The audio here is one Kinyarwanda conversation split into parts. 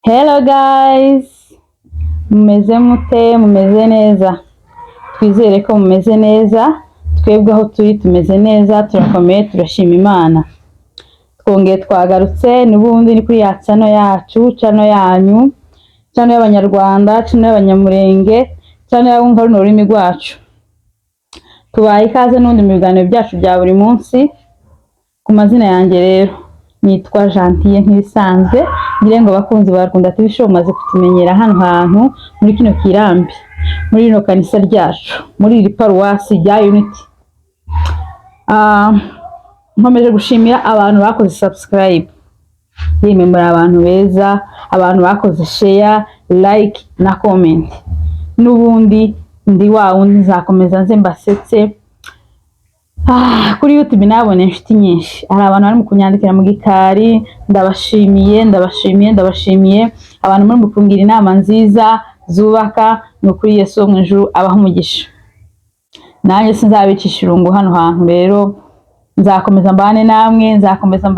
Hello guys, mumeze mute? Mumeze neza? Twizere ko mumeze neza. Twebwe aho turi tumeze neza, turakomeye, turashima Imana. Twongeye twagarutse n'ubundi ni kuri ya channel yacu, channel yanyu, channel y'Abanyarwanda, channel y'Abanyamurenge, channel y'abumva runo rurimi rwacu. Tubaye ikaze n'ubundi mu biganiro byacu bya buri munsi. Ku mazina yanjye rero nitwa Gentille nk'ibisanzwe, ngire ngo abakunzi ba Rukunda TV Show mumaze kutumenyera hano hantu muri kino kirambi, muri rino kanisa ryacu, muri iri paruwasi rya Unity. Nkomeje gushimira abantu bakoze subscribe, yemwe muri abantu beza, abantu bakoze share, like na comment. N'ubundi ndi wa wundi, nzakomeza nze mbasetse. Kuri YouTube nabonye inshuti nyinshi. Hari abantu bari mu kunyandikira mu gikari, ndabashimiye, ndabashimiye, ndabashimiye. Abantu muri mu kungira inama nziza zubaka, ni ukuri Yesu wo mu ijuru abaha umugisha. Nanjye sinzabicisha irungu hano hantu rero, nzakomeza mbane namwe, nzakomeza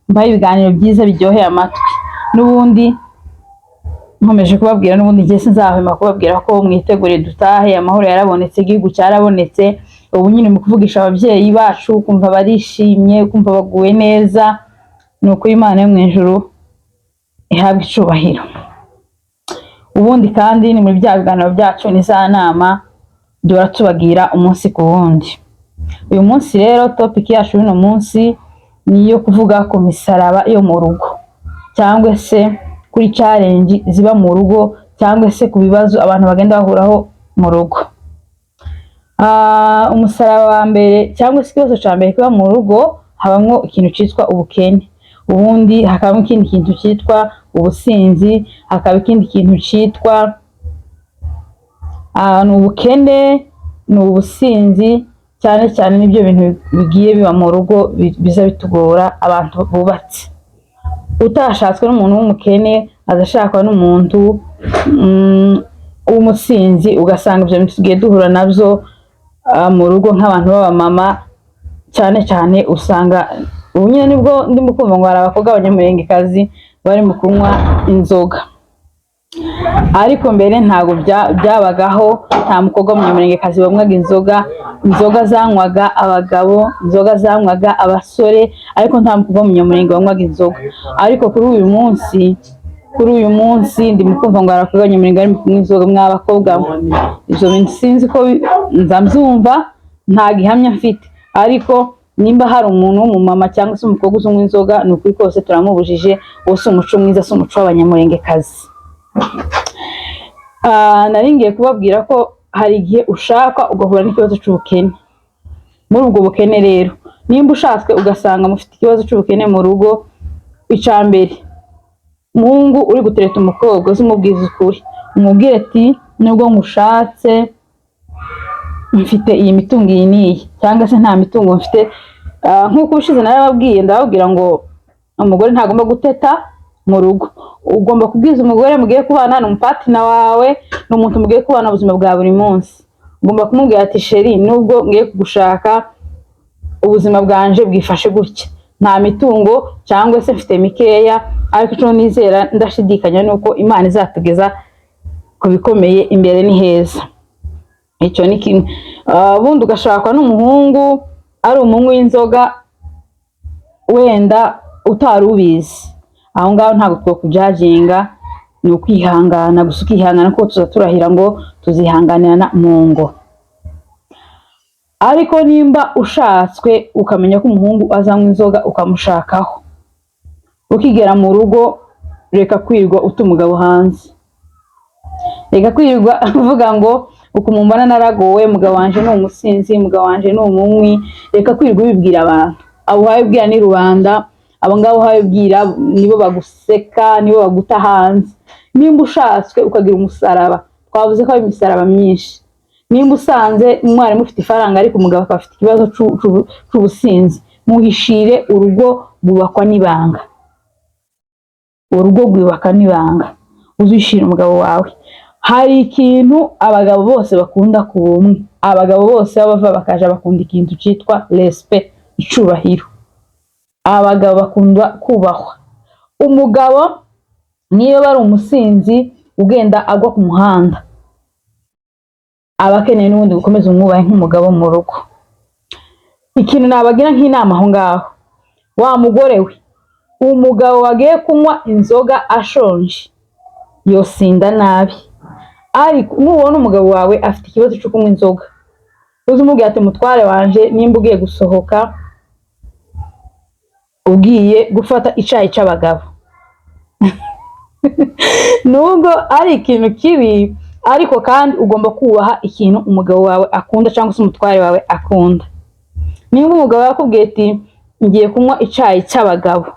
mbahe ibiganiro byiza biryoheye amatwi. N'ubundi nkomeje kubabwira, n'ubundi njye sinzahwema kubabwira ko mwitegure dutahe, amahoro yarabonetse, igihugu cyarabonetse. Ubu nyine mu kuvugisha ababyeyi bacu, kumva barishimye, kumva baguwe neza, ni ukuri Imana yo mu ijuru ihabwa icubahiro. Ubundi kandi ni muri bya biganiro byacu, ni za nama duhora tubagira umunsi ku wundi. Uyu munsi rero topic yacu y'uno munsi ni iyo kuvuga ku misaraba yo mu rugo, cyangwa se kuri challenge ziba mu rugo, cyangwa se ku bibazo abantu bagenda bahuraho mu rugo. Umusaraba wa mbere cyangwa se ikibazo cya mbere kiba mu rugo, habamwo ikintu cyitwa ubukene, ubundi hakabamo ikindi kintu cyitwa ubusinzi, hakaba ikindi kintu cyitwa ni ubukene, ni ubusinzi. Cyane cyane nibyo bintu bigiye biba mu rugo biza bitugora abantu bubatse. Utashatswe n'umuntu w'umukene agashakwa n'umuntu w'umusinzi, ugasanga ibyo bintu tugiye duhura nabyo mu rugo nk'abantu b'abamama cyane cyane. Usanga ubu nyine nibwo ndimo kumva ngo hari abakobwa b'Abanyamurengekazi bari mu kunywa inzoga, ariko mbere ntabwo byabagaho. Nta mukobwa w'Umunyamurengekazi wanywaga inzoga. Inzoga zanywaga abagabo, inzoga zanywaga abasore, ariko nta mukobwa w'Umunyamurenge wanywaga inzoga. Ariko kuri uyu munsi ndimo kumva ngo hari abakobwa b'Abanyamurenge barimo kunywa inzoga. Mwa bakobwa mwe, ibyo bintu sinzi ko nza mbyumva, nta gihamya mfite, ariko nimba hari umuntu w'umumama cyangwa se umukobwa unywa inzoga, ni ukuri kose turamubujije. Uwo si umuco mwiza, si umuco w'Abanyamurengekazi. Nari ngiye kubabwira ko hari igihe ushaka ugahura n'ikibazo cy'ubukene. Muri ubwo bukene rero, nimba ushatswe ugasanga mufite ikibazo cy'ubukene mu rugo, icya mbere, muhungu uri gutereta umukobwa, uzi umubwiza ukuri, umubwire ati: "Nubwo ngushatse mfite iyi mitungo iyi n'iyi, cyangwa se nta mitungo mfite." Nk'uko ubushize narababwiye, ndababwira ngo umugore ntagomba guteta mu rugo. Ugomba kubwiza umugore mugiye kubana, ni umupartner wawe, ni umuntu mugiye kubana ubuzima bwa buri munsi. Ugomba kumubwira ati: "Chéri, nubwo ngiye kugushaka, ubuzima bwanje bwifashe gutya, nta mitungo cyangwa se mfite mikeya, ariko icyo nizera ndashidikanya ni uko Imana izatugeza ku bikomeye, imbere ni heza." Icyo ni kimwe. Ubundi ugashakwa n'umuhungu ari umunywi w'inzoga, wenda utari ubizi, aho ngaho ntabwo twakujudginga, ni ukwihangana gusa, ukihangana kuko tuza turahira ngo tuzihanganirana mu ngo. Ariko nimba ushatswe ukamenya ko umuhungu azanywa inzoga, ukamushakaho, ukigera mu rugo, reka kwirirwa uta umugabo hanze, reka kwirirwa uvuga ngo ukumubona naragowe, umugabo wanje ni umusinzi, umugabo wanje ni umunywi. Reka kwirirwa ubibwira abantu. Abo uhaye ubwira ni rubanda, abo ngabo uhaye ubwira nibo baguseka, nibo baguta hanze. Nimba ushatswe ukagira umusaraba, twavuze ko hari imisaraba myinshi, nimba usanze umwarimu ufite ifaranga ariko umugabo akaba afite ikibazo c'ubusinzi, muhishire. Urugo rwubakwa n'ibanga, urugo rwubaka n'ibanga. Uzishira umugabo wawe. Hari ikintu abagabo bose bakunda ku bumwe, abagabo bose baba bava bakaja bakunda ikintu cyitwa respect, icubahiro. Abagabo bakunda kubahwa. Umugabo Niyo bari umusinzi ugenda agwa ku muhanda, aba akeneye n'ubundi gukomeza umwubahe nk'umugabo mu rugo. Ikintu nabagira nk'inama aho ngaho, wa mugore we, umugabo wagiye kunywa inzoga ashonje yosinda nabi. Ariko nubona umugabo wawe afite ikibazo cyo kunywa inzoga, uze umubwira ati: "Mutware wanje, nimba ugiye gusohoka ugiye gufata icayi c'abagabo," nubwo ari ikintu kibi, ariko kandi ugomba kubaha ikintu umugabo wawe akunda cyangwa se umutware wawe akunda. Nimba umugabo yakubwiye ati: "Ngiye kunywa icayi c'abagabo,"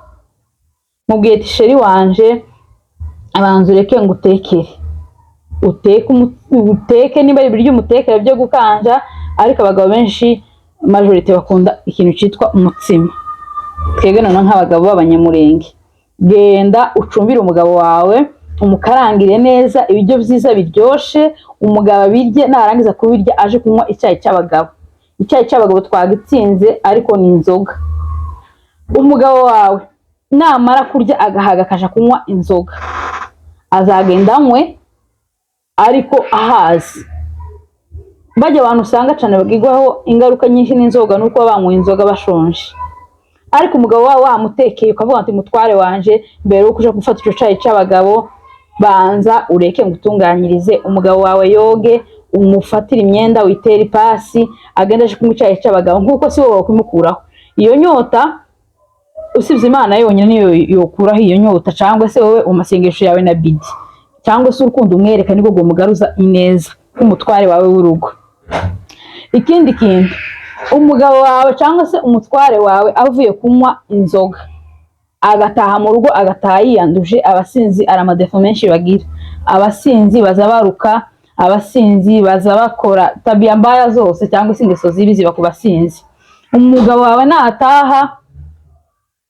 mubwiye ati: "Chéri wanje, abanza ureke ngutekere." Uteke, uteke niba ari ibiryo umutekere byo gukanja. Ariko abagabo benshi, majorité, bakunda ikintu cyitwa umutsima. Twebwe noneho nk'abagabo b'Abanyamurenge, genda ucumbire umugabo wawe, umukarangire neza ibiryo byiza biryoshe, umugabo abirye. Narangiza kubirya, aje kunywa icyayi cy'abagabo. Icyayi cy'abagabo twagitsinze, ariko ni inzoga. Umugabo wawe namara kurya agahaga, akaja kunywa inzoga, azagenda anywe ariko ahaze. Bajya abantu usanga cyane bagirwaho ingaruka nyinshi n'inzoga nuko baba banyweye inzoga bashonje. Ariko umugabo wawe wamutekeye, ukavuga ati: "Mutware wanje, mbere yo kuja gufata ico cayi c'abagabo, banza ureke ngutunganyirize." Umugabo wawe yoge, umufatire imyenda, witere ipasi, agende aje kunywa icayi c'abagabo. Nk'uko si wowe wakwimukuraho iyo nyota, usibye Imana yonyine niyo yokuraho iyo nyota, cyangwa se wowe mu masengesho yawe na bidi, cyangwa se urukundo umwereka, nibwo rwomugaruza ineza nk'umutware wawe w'urugo. Ikindi kintu, umugabo wawe cyangwa se umutware wawe avuye kunywa inzoga agataha mu rugo, agataha yiyanduje. Abasinzi ari ama défauts menshi bagira. Abasinzi baza baruka, abasinzi baza bakora tabia mbaya zose, cyangwa se ingeso zibi ziba ku basinzi. Umugabo wawe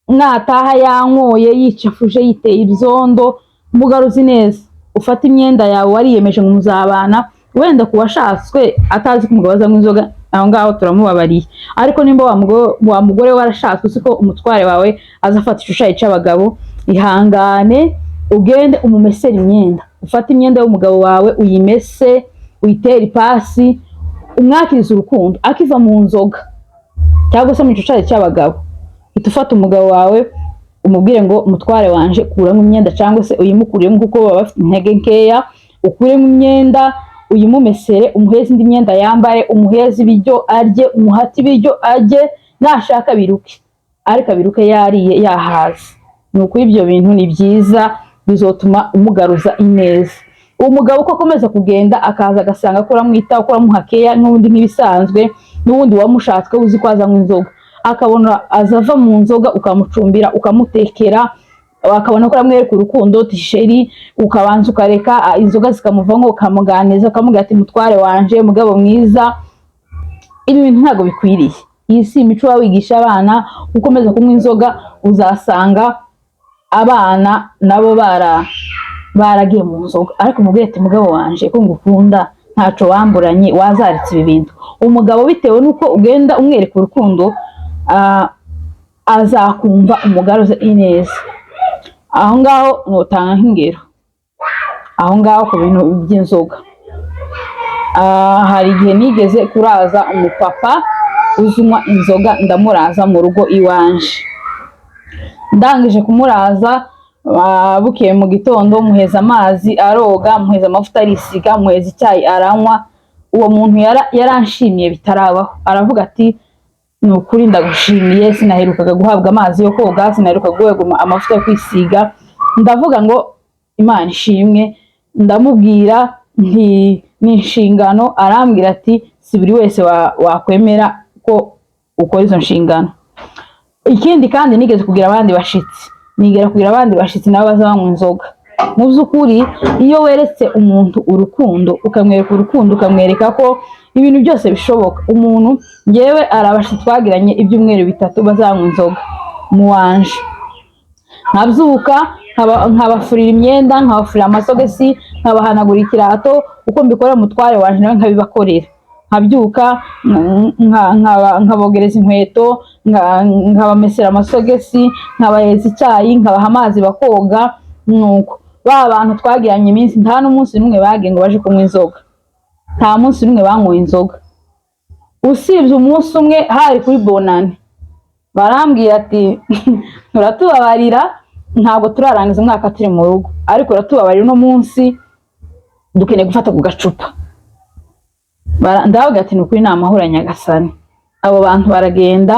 nataha yanyoye, yicafuje, yiteye ibyondo, mugaruzi neza, ufate imyenda yawe. Wariyemeje ngo muzabana. Wenda ku washatswe atazi ko umugabo azanywa inzoga, aho ngaho turamubabariye. Ariko nimba wa mugore warashatswe uzi ko umutware wawe azafata ishusho c'abagabo, ihangane ugende umumesere imyenda. Ufate imyenda y'umugabo wawe, uyimese, uyitere ipasi, umwakirize urukundo. Akiva mu nzoga cyangwa se mu gicucayi cy'abagabo, hita ufata umugabo wawe, umubwire ngo: "Umutware wanje, kuramo imyenda," cyangwa se uyimukuremo kuko baba bafite intege nkeya. Ukuremo imyenda, uyimumesere, umuheze indi myenda yambare, umuheze ibiryo arye, umuhate ibiryo arye. Nashaka biruke, ariko abiruke yariye, yahaze. Ni ukuri ibyo bintu ni byiza, bizotuma umugaruza ineza. Umugabo uko akomeza kugenda, akaza agasanga ko uramwitaho, ko uramuha keya n'ubundi nk'ibisanzwe, n'ubundi wamushatswe uzi ko azanywa inzoga, akabona aza ava mu nzoga, ukamucumbira, ukamutekera, akabona ko uramwereka urukundo, chéri, ukabanza ukareka inzoga zikamuvamo, ukamuganiriza, ukamubwira ati: "Mutware wanje, mugabo mwiza, ibi bintu ntabwo bikwiriye. Iyi si imico uba wigisha abana." Ukomeza kunywa inzoga, uzasanga abana nabo baragiye mu nzoga. Ariko umubwire ati: "Mugabo wanje, ko ngukunda, ntaco wamburanye, wazaretse ibi bintu?" Umugabo, bitewe n'uko ugenda umwereka urukundo, azakumva, umugaruze ineza. Aho ngaho notanga nk'ingero aho ngaho ku bintu by'inzoga. Hari igihe nigeze kuraza umupapa uzunywa inzoga, ndamuraza mu rugo iwanje. Ndangije kumuraza, bukeye mu gitondo muheza amazi aroga, muheza amavuta arisiga, muheza icyayi aranywa. Uwo muntu yaranshimiye bitarabaho. Aravuga ati: "Ni ukuri ndagushimiye, sinaherukaga guhabwa amazi yo koga, sinaherukaga guhabwa amavuta yo kwisiga." Ndavuga ngo: "Imana ishimwe." Ndamubwira nti: "Ni inshingano." Arambwira ati: "Si buri wese wakwemera ko ukora izo nshingano." Ikindi kandi, nigeze kugira abandi bashitsi, nigera kugira abandi bashitsi nabo baza banywa inzoga. Mu by'ukuri, iyo weretse umuntu urukundo, ukamwereka urukundo, ukamwereka ko ibintu byose bishoboka, umuntu, ngewe hari abashitsi twagiranye ibyumweru 3 bazanywa inzoga mu wanje, nkabyuka nkabafurira imyenda, nkabafurira amasogisi, nkabahanagura ikirato, uko mbikora umutware wanje nawe nkabibakorera. Nkabyuka nkabogereza inkweto, nkabamesera amasogisi, nkabaheza icyayi, nkabaha amazi bakoga, nuko Ba bantu twagiranye iminsi, nta n'umunsi n'umwe bagiye ngo baje kunywa inzoga, nta munsi n'umwe banyweye inzoga, usibye umunsi umwe hari kuri Bonane. Barambwira ati: "Turatubabarira, ntabwo turarangiza umwaka turi mu rugo, ariko uratubabarira uno munsi dukeneye gufata ku gacupa." Ndavuga ati: "Ni ukuri ni amahoro ya Nyagasani." Abo bantu baragenda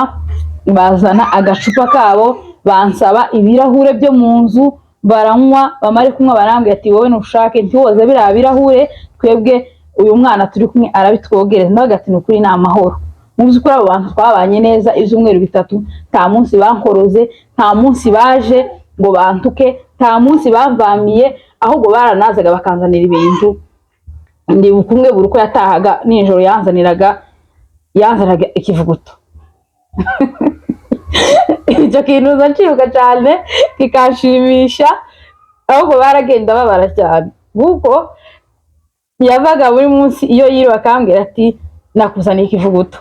bazana agacupa kabo, bansaba ibirahure byo mu nzu, baranywa. Bamare kunywa barambwira ati: "Wowe nushake ntiwoze biriya birahure, twebwe uyu mwana turi kumwe arabitwogereza." Ndavuga ati: "Ni ukuri ni amahoro." Mu by'ukuri abo bantu twabanye neza ibyumweru 3, nta munsi bankoroze, nta munsi baje ngo bantuke, nta munsi bamvamiye, ahubwo baranazaga bakanzanira ibintu. Ndibuka umwe buri uko yatahaga nijoro yanzaniraga ikivuguto. Icyo kintu nza nshibuka cyane kikanshimisha. Ahubwo baragenda babara cyane, kuko yavaga buri munsi iyo yiriwe akambwira ati: "Nakuzaniye ikivuguto,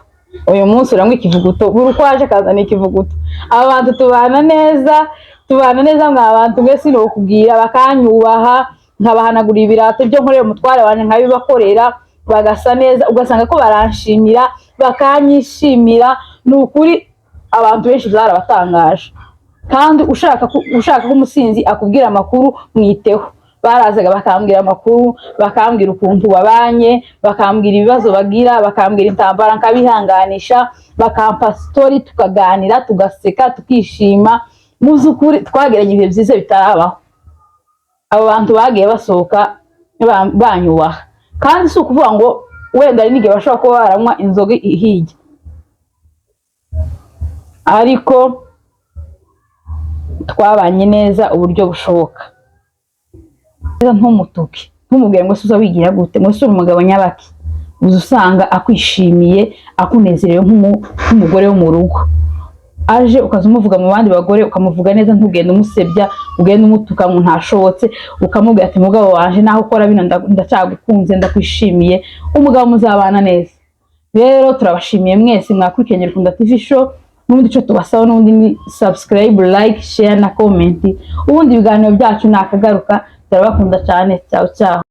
uyu munsi uranywa ikivuguto." Buri uko waje akazana ikivuguto. Aba bantu tubana neza, tubana neza mwa bantu mwese, sinokubwira. Bakanyubaha, nkabahanagura ibirato, ibyo nkorera umutware wanjye nkabibakorera, bagasa neza, ugasanga ko baranshimira, bakanyishimira. Ni ukuri abantu benshi byarabatangaje. Kandi ushaka ko umusinzi akubwira amakuru, mwiteho. Barazaga bakambwira amakuru, bakambwira ukuntu babanye, bakambwira ibibazo bagira, bakambwira intambara, nkabihanganisha, bakampa story, tukaganira, tugaseka, tukishima. Mu by'ukuri twagiranye ibihe byiza bitarabaho. Abo bantu bagiye basohoka banyubaha. Kandi si ukuvuga ngo wenda hari n'igihe bashobora kuba baranywa inzoga ihiye, ariko twabanye neza uburyo bushoboka. Ntumutuke, ntumubwire ngo se uza wigira gute, ngo se uri umugabo nyabaki. Uza usanga akwishimiye, akunezerewe nk'umugore wo mu rugo. Aje ukaza umuvuga mu bandi bagore, ukamuvuga neza, ntugende umusebya, ugende umutuka ngo ntashobotse. Ukamubwira ati: "Mugabo wanje, naho ukora bino ndacyagukunze, ndakwishimiye." Umugabo muzabana neza. Rero turabashimiye mwese mwakurikiranye Rukunda TV Show. N'ubundi icyo tubasaba n'ubundi ni subscribe, like, share na comment. Ubundi ibiganiro byacu ni akagaruka. Turabakunda cyane. Ciao ciao.